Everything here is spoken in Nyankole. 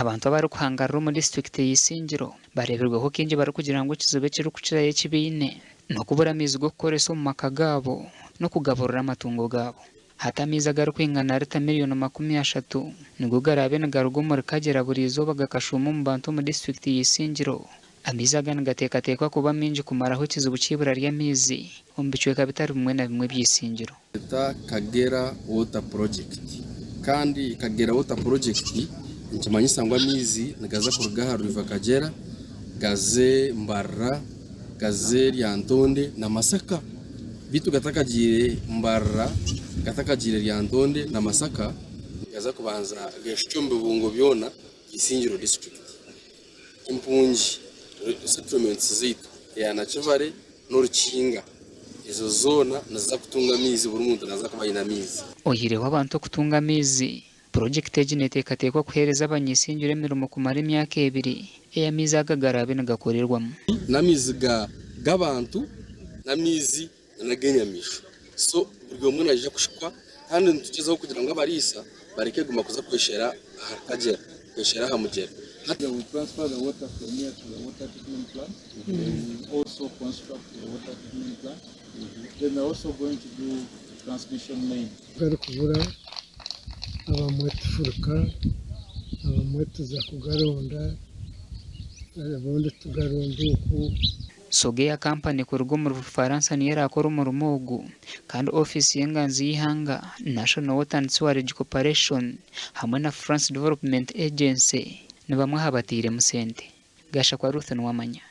Abantu abarikuhangarira omu disiturikiti ya Isingiro bareebirweho kaingi barikugira ngu ekizibu ekirikukirayo eki baine n'okubura amaizi g'okukoresa omu maka gaabo n'okugaburira amatungo gaabo. Hati amaizi agarikwingana rita 30,000,000 nigo garaabe nigaruga omuri Kagyera buri izooba gakashuuma omu bantu omu disiturikiti ya Isingiro. Amaizi aga nigateekateekwa kuba maingi kumaraho ekizibu ky'eibura ry'amaizi omu bicweka bitari bimwe na bimwe eby'Isingiro. Tweta Kagera Water Project kandi Kagera Water Project nikimanyisa ngu amaizi nigaza kuruga aha River Kagera gaze Mbarara, gaze Lyantonde na Masaka beitu gatakagiire Mbarara, gatakagiire Lyantonde na Masaka nigaza kubanza geshukye omu bibungo byona Isingiro District. Empungi, settlements, zaitu eya Nakivale n'Orukiinga ezo zoona niziza kutunga amaizi buri muntu naaza kuba aine amaizi. Oyihireho abantu okutunga amaizi, purogyekiti egi neteekateekwa kuheereza abany'isingiro emirimo kumara emyaka ebiri ei amaizi aga garaabe nigakorerwamu. N'amaizi g'abantu n'amaizi n'ag'enyamaishwa so buri omwe naija kushukwa kandi nitugyezaho kugira ngu abariisa bareke kuguma kuza kweshera aha kagyera, kweshera aha mugyera. They will transfer the water from here to the water treatment plant. They will also construct the water treatment plant. Then they're also going to do transmission main. Garikubura abamwe tufuruka, abamwe tuza kugaronda, obundi tugaronda oku. Sogea Company kuruga omuri Bufaransa niyo eraakore omurimo ogu kandi ofiisi y'enganzi y'eihanga, National Water and Sewerage Corporation hamwe na France Development Agency ni bamwe aha batairemu sente. Gashakwa Ruth Nuwamanya.